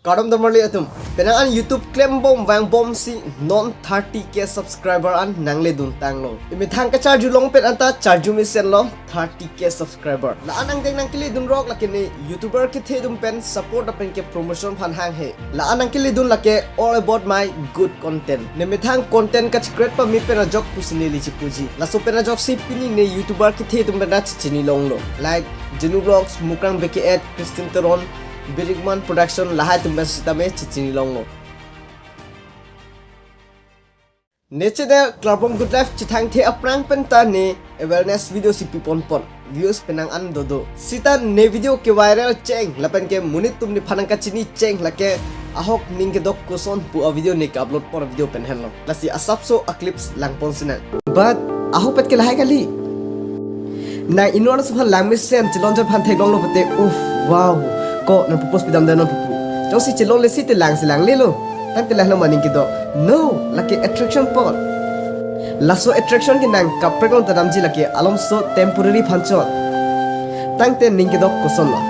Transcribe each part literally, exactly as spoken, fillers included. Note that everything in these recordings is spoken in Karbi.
Kardom don marli atum. Penang an YouTube klembom vangbomsi non thirty K subscriber an nangledun tanglo. Imethang kacharjulong pen anta charju mesenlo thirty K subscriber. La-an angdeng nangkeledunrok lake ne YouTuber kethe atum pen support lapen ke promotion aphan hanghe. La-an nangkeledun lake all about my good content. Ne methang content kachikret pame pen ajok pusi neli chipuji. Laso pen ajoksi pini ne YouTuber kethe atum pen ta chichinilonglo. Like Genu Vlogs, Mukrang B K eight, Christian Teron, Birikman Production lahai atum pen sitame chichinilonglo. Ne channel Klarbong Good Life chethangthe aphrang pen ta ne awareness video si piponpon. Views penang an dodo. Sita ne video ke viral cheng lapen ke monit atum nephan nangkachini cheng lake ahok ning kedok koson pu a video ne ke-upload pon video pen henlo. Lasi asapso a clips langpon sinang. But ahokpet ke lahai kali. Nang inut aphan langmesen chelonjor aphan theklonglo pute, uff, wow. Ko nang pupus pidam dan nang pupu. Jongsi chelongle site langsi langlelo. Tangte lahelo ma ning kedok. No, lake attraction apot. Laso attraction ke nang kaprek long tadamji lake alomso temporary aphan chot. Tangte ning kedok kosonlo.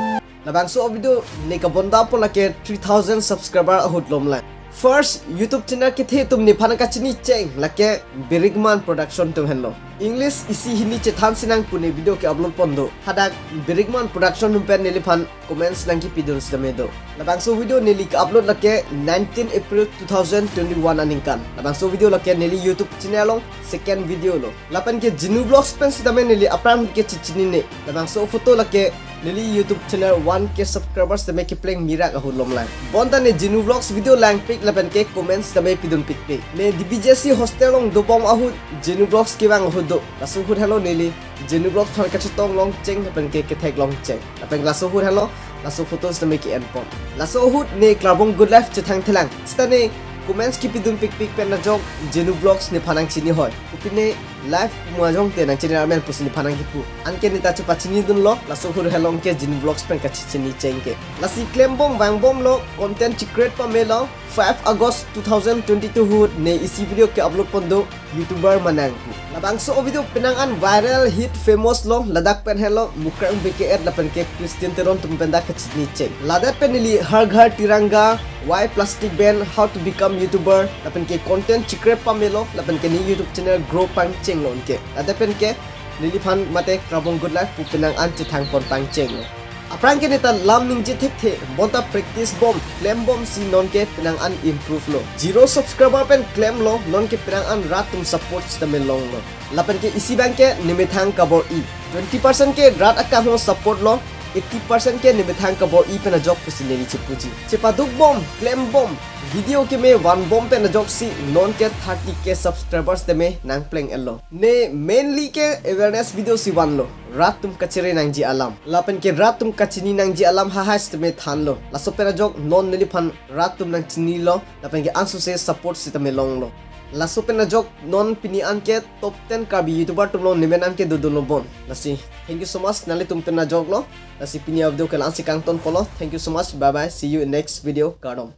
Labangso a video ne kabonda apot lake three thousand subscriber ahut lomlang. First YouTube channel kethe atum nephan nangkachini cheng lake Birikman Production atum henlo. English isi Hindi chethan sinang pu ne video ke-upload pon do. Hadak Birikman Production atum pen neliphan comments nangkepidun sitame do. Labangso video neli ke-upload lake nineteen April two thousand twenty-one aningkan. Labangso video lake neli YouTube channel along second video lo. Lapen ke Genu Vlogs pen sitame neli aphrang ke chichinine. Labangso photo lake neli YouTube channel one K subscribers tame kepleng mirak ahut lomlang. Bonta ne Genu Vlogs video langpik lapen ke comments tame pidunpikpik. Ne D B J C hostel along dobom ahut Genu Vlogs kevang ahut do. Laso ahut henlo neli Genu Vlogs aphan kachetong long cheng lapen ke ketheklong cheng. Lapen laso ahut henlo, laso photos tame ke-enpon. Laso ahut ne Klarbong Good Life chethangthelang. Sita ne comments kepidunpikpik pen ajok Genu Vlogs nephan nangchinihoi. Kopine live pu ajong te nangchini ramen pusi nephan nangkipu. Anke ne ta chepachinidunlo, laso ahut henlo ke Genu Vlogs pen kachechini cheng ke. Lasi klembom vangbomlo, content chikret pamelo, five August two thousand twenty-two ahut ne isi video ke-upload pon do YouTuber manang pu. Labangso a video penang an viral hit famous lo, ladak pen henlo Mukrang B K eight lapen ke Christian Teron atum pen ta kachini cheng. Ladak pen neli Har Ghar Tiranga, Why Plastic Ban, How to Become YouTuber, lapen ke content chikret pamelo, lapen ke ne YouTube channel grow pangchenglo anke. Ladak pen ke neliphan mate Klarbong Good Life pu penang an chethangpon pangchenglo. Aphrang ke ne ta lam ningje thekthe, bonta practice bom, klembomsi non ke penang an improve lo. Zero subscriber pen klemlo, non ke penang an rat atum support sitame longlo. Lapen ke isi abang ke nemethang kabor-i. Twenty percent ke rat akam ho support lo, eighty percent ke nemethang kabor-i pen ajok pusi neli chipuji. Chepaduk bom, klem bom, video keme vanbom pen ajoksi non ke thirty K subscribers tame nangpleng-etlo. Ne mainly ke awareness video si vanlo. Rat atum kachere nangji alam. Lapen ke rat atum kachini nangji alam hahai sitame thanlo. Laso pen ajok non neliphan rat atum nangchinilo. Lapen ke ansose support sitame longlo. Laso pen ajok non pini anke top ten Karbi YouTuber atum along nemen anke dodunlo bon. Lasi, thank you so much nanglitum pen ajoklo. Lasi pini a video ke la-ansi kangtonpolo. Thank you so much. Bye bye. See you in next video. Kardom.